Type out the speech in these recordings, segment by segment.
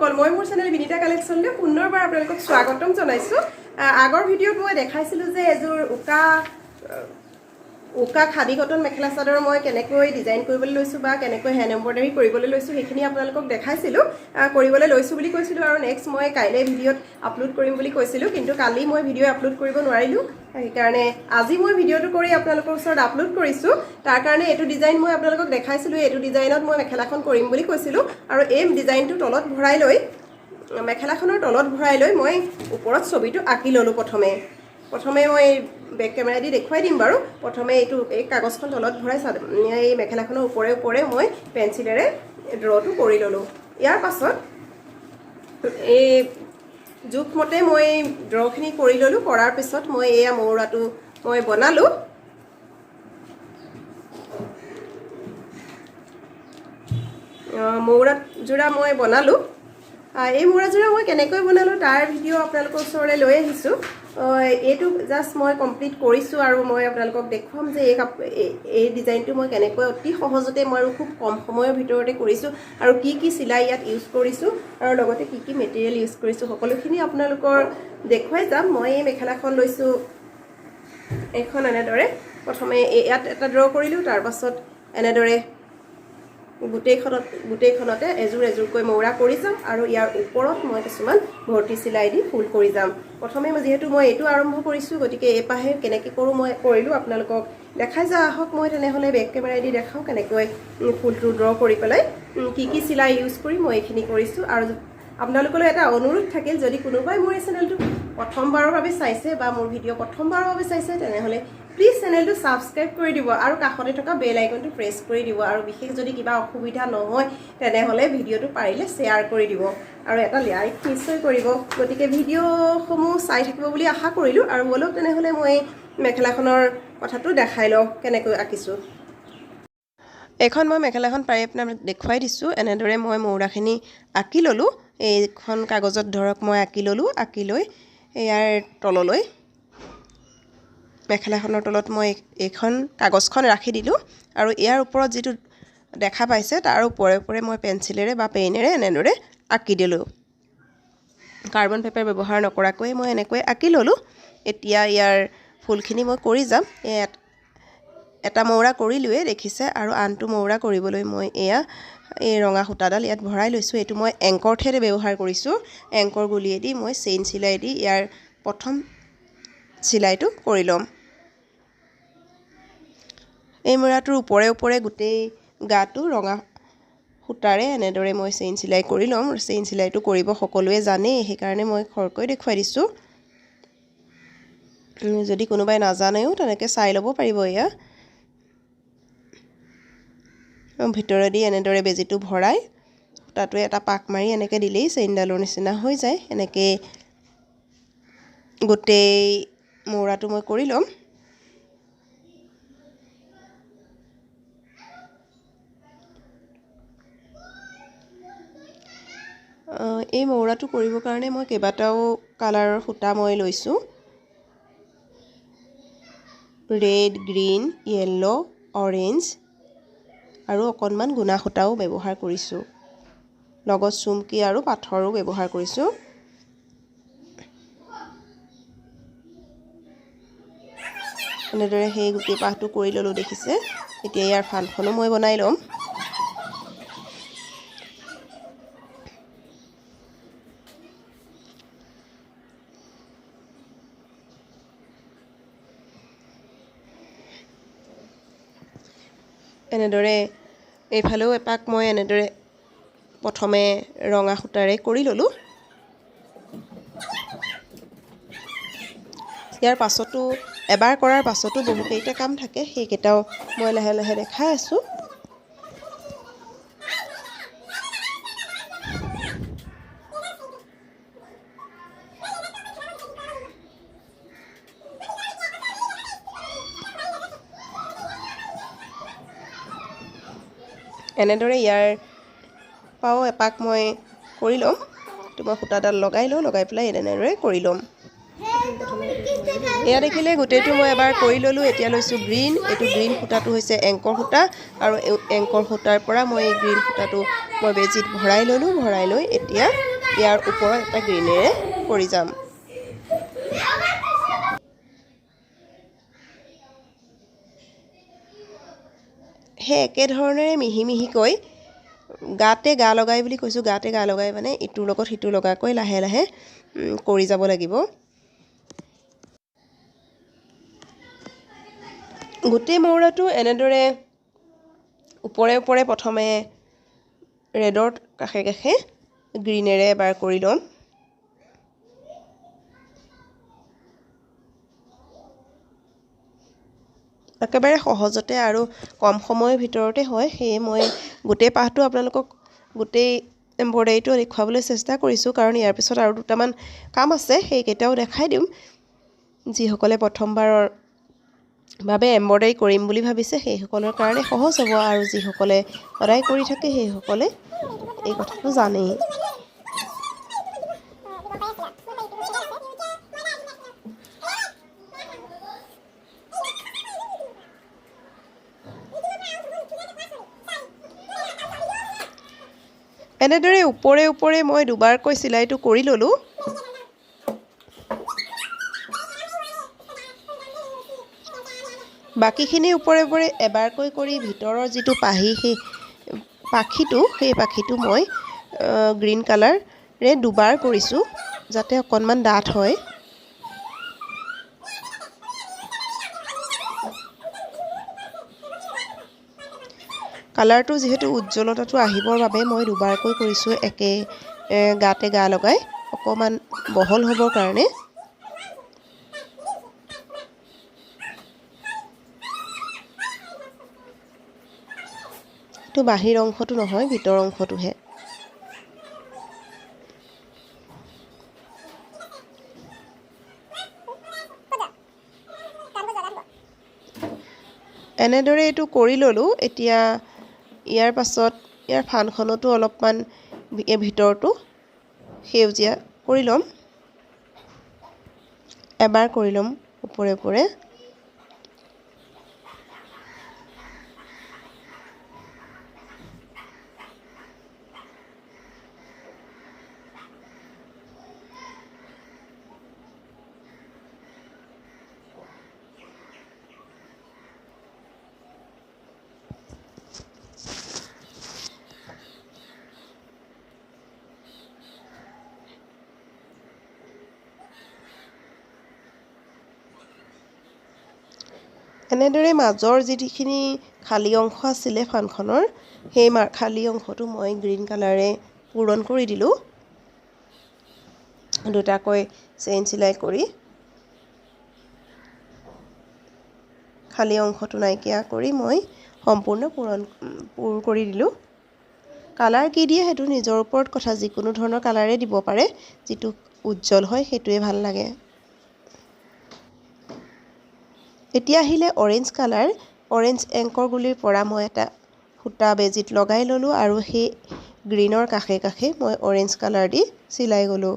বন্ধুসকল, মই মোৰ চেনেল বিনিতা কালেকশ্যনলৈ পুনৰবাৰ আপোনালোকক স্বাগতম জনাইছোঁ। আগৰ ভিডিঅ'ত মই দেখাইছিলোঁ যে এযোৰ উকা খাদী কটন মেখেলা চাদৰ মই কেনেকৈ ডিজাইন কৰিবলৈ লৈছোঁ বা কেনেকৈ হেণ্ড এম্ব্ৰইডাৰী কৰিবলৈ লৈছোঁ, সেইখিনি আপোনালোকক দেখাইছিলোঁ। কৰিবলৈ লৈছোঁ বুলি কৈছিলোঁ আৰু নেক্সট মই কাইলৈ ভিডিঅ'ত আপলোড কৰিম বুলি কৈছিলোঁ। কিন্তু কালি মই ভিডিঅ' আপলোড কৰিব নোৱাৰিলোঁ, সেইকাৰণে আজি মই ভিডিঅ'টো কৰি আপোনালোকৰ ওচৰত আপলোড কৰিছোঁ। তাৰ কাৰণে এইটো ডিজাইন মই আপোনালোকক দেখাইছিলোঁ, এইটো ডিজাইনত মই মেখেলাখন কৰিম বুলি কৈছিলোঁ। আৰু এই ডিজাইনটো তলত ভৰাই লৈ, মেখেলাখনৰ তলত ভৰাই লৈ মই ওপৰত ছবিটো আঁকি ল'লোঁ। প্ৰথমে প্ৰথমে মই বেক কেমেৰা দি দেখুৱাই দিম বাৰু। প্ৰথমে এই কাগজখন তলত ভৰাই এই মেখেলাখনৰ ওপৰে ওপৰে মই পেঞ্চিলেৰে ড্ৰটো কৰি ল'লোঁ। ইয়াৰ পাছত এই জোখমতে মই ড্ৰখিনি কৰি ল'লোঁ। কৰাৰ পিছত মই এয়া মৌৰাটো মই বনালোঁ। মৌৰাত যোৰা মই বনালোঁ। এই মৌৰাযোৰা মই কেনেকৈ বনালোঁ, তাৰ ভিডিঅ' আপোনালোকৰ ওচৰলৈ লৈ আহিছোঁ। এইটো জাষ্ট মই কমপ্লিট কৰিছোঁ আৰু মই আপোনালোকক দেখুৱাম যে এই ডিজাইনটো মই কেনেকৈ অতি সহজতে মই আৰু খুব কম সময়ৰ ভিতৰতে কৰিছোঁ আৰু কি কি চিলাই ইয়াত ইউজ কৰিছোঁ আৰু লগতে কি কি মেটেৰিয়েল ইউজ কৰিছোঁ, সকলোখিনি আপোনালোকৰ দেখুৱাই যাম। মই এই মেখেলাখন লৈছোঁ এইখন। এনেদৰে প্ৰথমে ইয়াত এটা ড্ৰ কৰিলোঁ। তাৰপাছত এনেদৰে গোটেইখনতে এযোৰ এযোৰকৈ মৌৰা কৰি যাম আৰু ইয়াৰ ওপৰত মই কিছুমান ভৰ্তি চিলাই দি ফুল কৰি যাম। প্ৰথমে মই যিহেতু মই এইটো আৰম্ভ কৰিছোঁ, গতিকে এই পাহে কেনেকৈ কৰোঁ, মই কৰিলোঁ, আপোনালোকক দেখাই যাওঁ। আহক, মই তেনেহ'লে বেক কেমেৰাই দি দেখাওঁ কেনেকৈ ফুলটো ড্ৰ কৰি পেলাই কি কি চিলাই ইউজ কৰি মই এইখিনি কৰিছোঁ। আৰু আপোনালোকলৈ এটা অনুৰোধ থাকিল, যদি কোনোবাই মোৰ এই চেনেলটো প্ৰথমবাৰৰ বাবে চাইছে বা মোৰ ভিডিঅ' প্ৰথমবাৰৰ বাবে চাইছে, তেনেহ'লে প্লিজ চেনেলটো ছাবস্ক্ৰাইব কৰি দিব আৰু কাষতে থকা বেল আইকনটো প্ৰেছ কৰি দিব। আৰু বিশেষ যদি কিবা অসুবিধা নহয়, তেনেহ'লে ভিডিঅ'টো পাৰিলে শ্বেয়াৰ কৰি দিব আৰু এটা লাইক নিশ্চয় কৰিব। গতিকে ভিডিঅ'সমূহ চাই থাকিব বুলি আশা কৰিলোঁ। আৰু ব'লক তেনেহ'লে মই মেখেলাখনৰ কথাটো দেখাই লওঁ, কেনেকৈ আঁকিছোঁ। এইখন মই মেখেলাখন পাৰি আপোনাক দেখুৱাই দিছোঁ। এনেদৰে মই মৌৰাখিনি আঁকি ল'লোঁ। এইখন কাগজত ধৰক মই আঁকি ল'লোঁ। আঁকি লৈ ইয়াৰ তললৈ, মেখেলাখনৰ তলত মই এইখন কাগজখন ৰাখি দিলোঁ আৰু ইয়াৰ ওপৰত যিটো দেখা পাইছে, তাৰ ওপৰে ওপৰে মই পেঞ্চিলেৰে বা পেনেৰে এনেদৰে আঁকি দিলোঁ। কাৰ্বন পেপাৰ ব্যৱহাৰ নকৰাকৈয়ে মই এনেকৈ আঁকি ল'লোঁ। এতিয়া ইয়াৰ ফুলখিনি মই কৰি যাম। এই এটা মৌৰা কৰিলোৱেই, দেখিছে। আৰু আনটো মৌৰা কৰিবলৈ মই এয়া এই ৰঙা সূতাডাল ইয়াত ভৰাই লৈছোঁ। এইটো মই এংকৰ থ্ৰেড ব্যৱহাৰ কৰিছোঁ। এংকৰ গুলিয়েদি মই চেইন চিলাই দি ইয়াৰ প্ৰথম চিলাইটো কৰি ল'ম। এই মূৰাটোৰ ওপৰে ওপৰে গোটেই গাটো ৰঙা সূতাৰে এনেদৰে মই চেইন চিলাই কৰি ল'ম। চেইন চিলাইটো কৰিব সকলোৱে জানেই, সেইকাৰণে মই খৰকৈ দেখুৱাই দিছোঁ। যদি কোনোবাই নাজানেও, তেনেকৈ চাই ল'ব পাৰিব। এয়া ভিতৰেদি এনেদৰে বেজীটো ভৰাই সূতাটোৱে এটা পাক মাৰি এনেকৈ দিলেই চেইনডালৰ নিচিনা হৈ যায়। এনেকৈ গোটেই মৌৰাটো মই কৰি ল'ম। এই মৌৰাটো কৰিবৰ কাৰণে মই কেইবাটাও কালাৰৰ সূতা মই লৈছোঁ, ৰেড, গ্ৰীণ, য়েল্ল', অৰেঞ্জ আৰু অকণমান গুণা সূতাও ব্যৱহাৰ কৰিছোঁ। লগত চুমকি আৰু পাথৰো ব্যৱহাৰ কৰিছোঁ। এনেদৰে সেই গোটেই পাহটো কৰি ল'লোঁ, দেখিছে। এতিয়া ইয়াৰ ফানখনো মই বনাই ল'ম। এনেদৰে এইফালেও এপাক মই এনেদৰে প্ৰথমে ৰঙা সূতাৰে কৰি ল'লোঁ। ইয়াৰ পাছতো, এবাৰ কৰাৰ পাছতো বহুকেইটা কাম থাকে, সেইকেইটাও মই লাহে লাহে দেখাই আছোঁ। এনেদৰে ইয়াৰ পৰাও এপাক মই কৰি ল'ম। এইটো মই সূতাডাল লগাই লওঁ, লগাই পেলাই এনেদৰে কৰি ল'ম। এয়া দেখিলে, গোটেইটো মই এবাৰ কৰি ল'লোঁ। এতিয়া লৈছোঁ গ্ৰীণ। এইটো গ্ৰীণ সূতাটো হৈছে এংকৰ সূতা আৰু এংকৰ সূতাৰ পৰা মই এই গ্ৰীণ সূতাটো মই বেজীত ভৰাই ল'লোঁ। ভৰাই লৈ এতিয়া ইয়াৰ ওপৰত এটা গ্ৰীণেৰে কৰি যাম। সেই একেধৰণেৰে মিহি মিহিকৈ গাতে গা লগাই বুলি কৈছোঁ, গাতে গা লগাই মানে ইটোৰ লগত সিটো লগাকৈ লাহে লাহে কৰি যাব লাগিব। গোটেই মৌৰাটো এনেদৰে ওপৰে ওপৰে প্ৰথমে ৰেডৰ কাষে কাষে গ্ৰীণেৰে এবাৰ কৰি ল'ম। একেবাৰে সহজতে আৰু কম সময়ৰ ভিতৰতে হয়, সেয়ে মই গোটেই পাহটো আপোনালোকক গোটেই এম্ব্ৰইডাৰীটো দেখুৱাবলৈ চেষ্টা কৰিছোঁ, কাৰণ ইয়াৰ পিছত আৰু দুটামান কাম আছে, সেইকেইটাও দেখাই দিম। যিসকলে প্ৰথমবাৰৰ বাবে এম্ব্ৰইডাৰী কৰিম বুলি ভাবিছে সেইসকলৰ কাৰণে সহজ হ'ব, আৰু যিসকলে সদায় কৰি থাকে সেইসকলে এই কথাটো জানেই। এনেদৰে ওপৰে ওপৰে মই দুবাৰকৈ চিলাইটো কৰি ল'লোঁ। বাকীখিনি ওপৰে ওপৰে এবাৰকৈ কৰি ভিতৰৰ যিটো পাহি, সেই পাখিটো মই গ্ৰীণ কালাৰেৰে দুবাৰ কৰিছোঁ, যাতে অকণমান ডাঠ হয়। কালাৰটো যিহেতু উজ্জ্বলতাটো আহিবৰ বাবে মই দুবাৰকৈ কৰিছোঁ, একে গাতে গা লগাই অকণমান বহল হ'বৰ কাৰণে। এইটো বাহিৰ অংশটো নহয়, ভিতৰ অংশটোহে। এনেদৰে এইটো কৰি ল'লোঁ। এতিয়া ইয়াৰ পাছত ইয়াৰ ফানখনতো অলপমান ভিতৰটো সেউজীয়া কৰি ল'ম, এবাৰ কৰি ল'ম ওপৰে ওপৰে। এনেদৰে মাজৰ যিখিনি খালী অংশ আছিলে ফানখনৰ, সেই খালী অংশটো মই গ্ৰীণ কালাৰে পূৰণ কৰি দিলোঁ, দুটাকৈ চেইন চিলাই কৰি খালী অংশটো নাইকিয়া কৰি মই সম্পূৰ্ণ পূৰ কৰি দিলোঁ। কালাৰ কি দিয়ে সেইটো নিজৰ ওপৰত কথা, যিকোনো ধৰণৰ কালাৰে দিব পাৰে, যিটো উজ্জ্বল হয় সেইটোৱে ভাল লাগে। এতিয়া আহিলে অৰেঞ্জ কালাৰ। অৰেঞ্জ এংকৰ গুলিৰ পৰা মই এটা সূতা বেজীত লগাই ল'লোঁ আৰু সেই গ্ৰীণৰ কাষে কাষে মই অৰেঞ্জ কালাৰ দি চিলাই গ'লোঁ।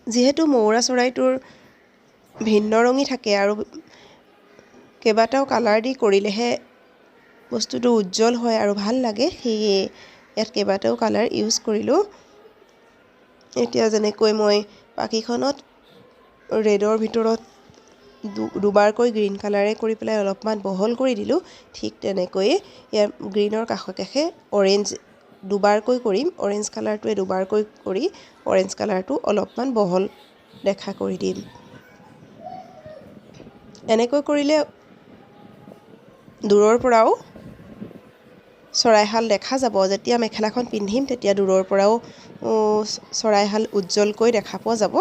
যিহেতু মৌৰা চৰাইটোৰ ভিন্ন ৰঙী থাকে আৰু কেইবাটাও কালাৰ দি কৰিলেহে বস্তুটো উজ্জ্বল হয় আৰু ভাল লাগে, সেয়ে ইয়াত কেইবাটাও কালাৰ ইউজ কৰিলোঁ। এতিয়া যেনেকৈ মই পাখিখনত ৰেডৰ ভিতৰত দুবাৰকৈ গ্ৰীণ কালাৰে কৰি পেলাই অলপমান বহল কৰি দিলোঁ, ঠিক তেনেকৈয়ে ইয়াৰ গ্ৰীণৰ কাষে কাষে অৰেঞ্জ দুবাৰকৈ কৰিম। অৰেঞ্জ কালাৰটোৱে দুবাৰকৈ কৰি অৰেঞ্জ কালাৰটো অলপমান বহল দেখা কৰি দিম। এনেকৈ কৰিলে দূৰৰ পৰাও চৰাইশাল দেখা যাব। যেতিয়া মেখেলাখন পিন্ধিম তেতিয়া দূৰৰ পৰাও চৰাইশাল উজ্জ্বলকৈ দেখা পোৱা যাব।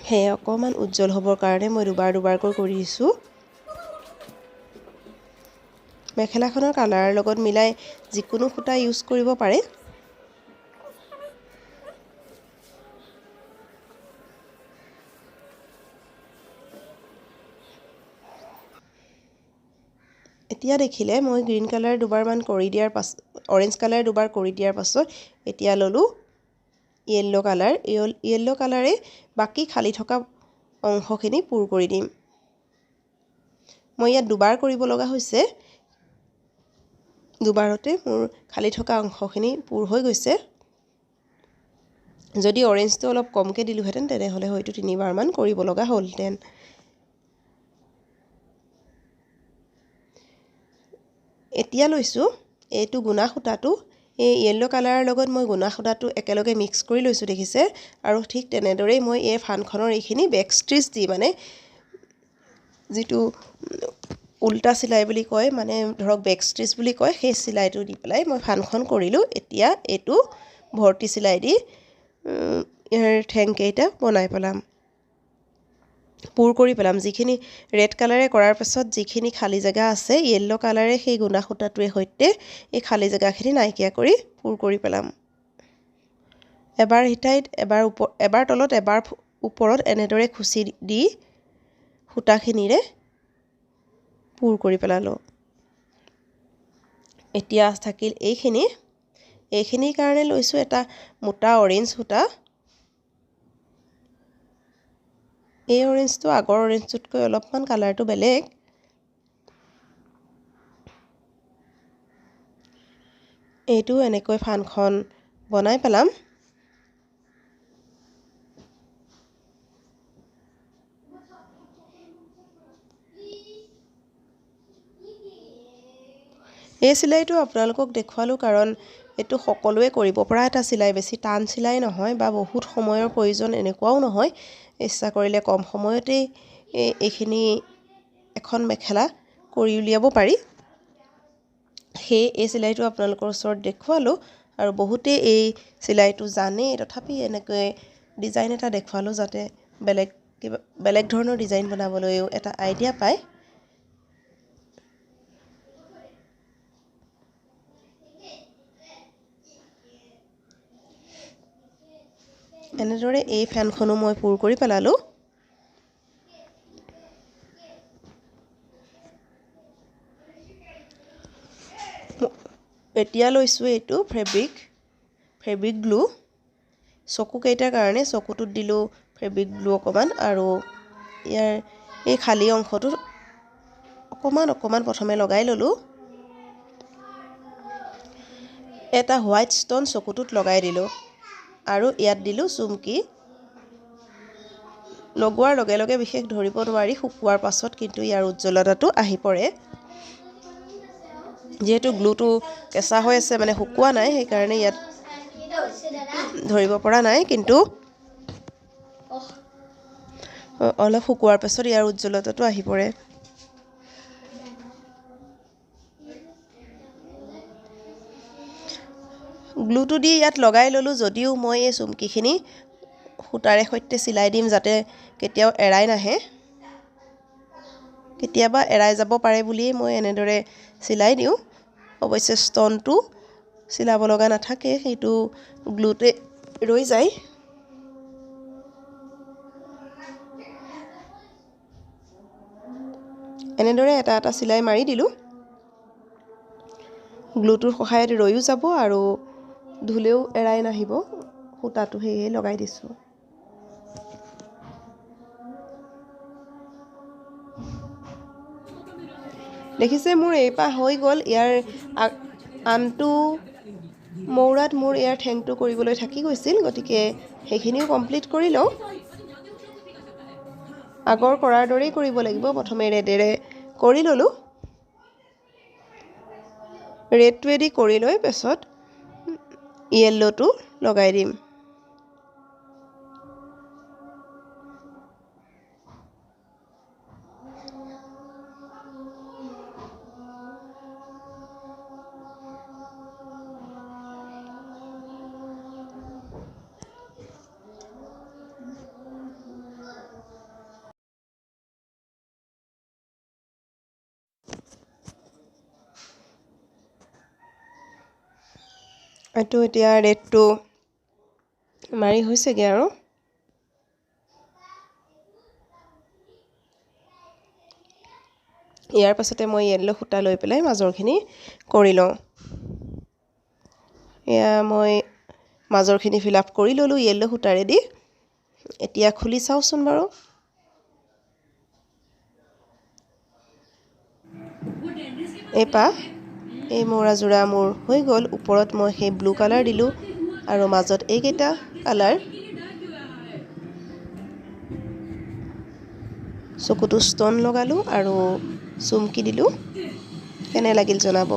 সেয়ে অকণমান উজ্জ্বল হ'বৰ কাৰণে মই দুবাৰ দুবাৰকৈ কৰি দিছোঁ। মেখেলাখনৰ কালাৰৰ লগত মিলাই যিকোনো সূতা ইউজ কৰিব পাৰে। এতিয়া দেখিলে মই গ্ৰীণ কালাৰ দুবাৰমান কৰি দিয়াৰ পাছত, অৰেঞ্জ কালাৰ দুবাৰ কৰি দিয়াৰ পাছত এতিয়া ল'লোঁ য়েল্ল' কালাৰ। য়েল্ল' কালাৰে বাকী খালী থকা অংশখিনি পূৰ কৰি দিম। মই ইয়াত দুবাৰ কৰিব লগা হৈছে, দুবাৰতে মোৰ খালী থকা অংশখিনি পূৰ হৈ গৈছে। যদি অৰেঞ্জটো অলপ কমকৈ দিলোহেঁতেন তেনেহ'লে হয়তো তিনিবাৰমান কৰিব লগা হ'লহেঁতেন। এতিয়া লৈছোঁ এইটো গুণা সূতাটো, এই য়েল্ল' কালাৰৰ লগত মই গুণা সূতাটো একেলগে মিক্স কৰি লৈছোঁ দেখিছে। আৰু ঠিক তেনেদৰেই মই এই ফানখনৰ এইখিনি বেক ষ্টিচ দি, মানে যিটো উল্টা চিলাই বুলি কয়, মানে ধৰক বেক ষ্টিচ বুলি কয়, সেই চিলাইটো দি পেলাই মই ফানখন কৰিলোঁ। এতিয়া এইটো ভৰ্তি চিলাই দি ইয়াৰ ঠেংকেইটা বনাই পেলাম, পূৰ কৰি পেলাম। যিখিনি ৰেড কালাৰে কৰাৰ পাছত যিখিনি খালী জেগা আছে, য়েল্ল' কালাৰে সেই গুণা সূতাটোৰে সৈতে এই খালী জেগাখিনি নাইকিয়া কৰি পূৰ কৰি পেলাম। এবাৰ সিঠাইত, এবাৰ ওপৰ, এবাৰ তলত, এবাৰ ওপৰত এনেদৰে খুচি দি সূতাখিনিৰে পূৰ কৰি পেলালোঁ। এতিয়া থাকিল এইখিনি। এইখিনিৰ কাৰণে লৈছোঁ এটা মোটা অৰেঞ্জ সূতা। এই অৰেঞ্জটো আগৰ অৰেঞ্জটোতকৈ অলপমান কালাৰটো বেলেগ। এইটো এনেকৈ ফানখন বনাই পেলাম। এই চিলাইটো আপোনালোকক দেখুৱালোঁ কাৰণ এইটো সকলোৱে কৰিব পৰা এটা চিলাই, বেছি টান চিলাই নহয় বা বহুত সময়ৰ প্ৰয়োজন এনেকুৱাও নহয়। ইচ্ছা কৰিলে কম সময়তেই এইখিনি এখন মেখেলা কৰি উলিয়াব পাৰি। সেয়ে এই চিলাইটো আপোনালোকৰ ওচৰত দেখুৱালোঁ আৰু বহুতেই এই চিলাইটো জানেই, তথাপি এনেকৈ ডিজাইন এটা দেখুৱালোঁ যাতে বেলেগ কিবা বেলেগ ধৰণৰ ডিজাইন বনাবলৈও এটা আইডিয়া পায়। এনেদৰে এই ফেনখনো মই পূৰ কৰি পেলালোঁ। এতিয়া লৈছোঁ এইটো ফেব্ৰিক গ্লু। চকুকেইটাৰ কাৰণে চকুটোত দিলোঁ ফেব্ৰিক গ্লু অকণমান, আৰু ইয়াৰ এই খালী অংশটোত অকণমান অকণমান প্ৰথমে লগাই ল'লোঁ। এটা হোৱাইট ষ্ট'ন চকুটোত লগাই দিলোঁ আৰু ইয়াত দিলোঁ চুমকি। লগোৱাৰ লগে লগে বিশেষ ধৰিব নোৱাৰি, শুকোৱাৰ পাছত কিন্তু ইয়াৰ উজ্জ্বলতাটো আহি পৰে। যিহেতু গ্লুটো কেঁচা হৈ আছে, মানে শুকোৱা নাই, সেইকাৰণে ইয়াত ধৰিব পৰা নাই, কিন্তু অলপ শুকোৱাৰ পাছত ইয়াৰ উজ্জ্বলতাটো আহি পৰে। গ্লুটো দি ইয়াত লগাই ল'লোঁ যদিও মই এই চুমকিখিনি সূতাৰে সৈতে চিলাই দিম যাতে কেতিয়াও এৰাই নাহে। কেতিয়াবা এৰাই যাব পাৰে বুলিয়েই মই এনেদৰে চিলাই দিওঁ। অৱশ্যে ষ্ট'নটো চিলাব লগা নাথাকে, সেইটো গ্লুতে ৰৈ যায়। এনেদৰে এটা এটা চিলাই মাৰি দিলোঁ। গ্লুটোৰ সহায়ত ৰৈও যাব আৰু ধুলেও এৰাই নাহিব সূতাটো, সেয়ে লগাই দিছোঁ। দেখিছে মোৰ এইপাহ হৈ গ'ল। ইয়াৰ আনটো মৌৰাত মোৰ ইয়াৰ ঠেংটো কৰিবলৈ থাকি গৈছিল, গতিকে সেইখিনিও কমপ্লিট কৰি লওঁ। আগৰ কৰাৰ দৰেই কৰিব লাগিব। প্ৰথমে ৰেডেৰে কৰি ল'লোঁ, ৰেডটোৱেদি কৰি লৈ পাছত য়েল্ল'টো লগাই দিম। এইটো এতিয়া ৰেডটো মাৰি হৈছেগৈ আৰু। ইয়াৰ পাছতে মই য়েল্ল' সূতা লৈ পেলাই মাজৰখিনি কৰি লওঁ। এয়া মই মাজৰখিনি ফিল আপ কৰি ল'লোঁ য়েল্ল' সূতাৰেদি। এতিয়া খুলি চাওঁচোন বাৰু। এইপাহ এই মৌৰাযোৰা মোৰ হৈ গ'ল। ওপৰত মই সেই ব্লু কালাৰ দিলোঁ আৰু মাজত এইকেইটা কালাৰ। চকুটো ষ্ট'ন লগালোঁ আৰু চুমকি দিলোঁ। কেনে লাগিল জনাব।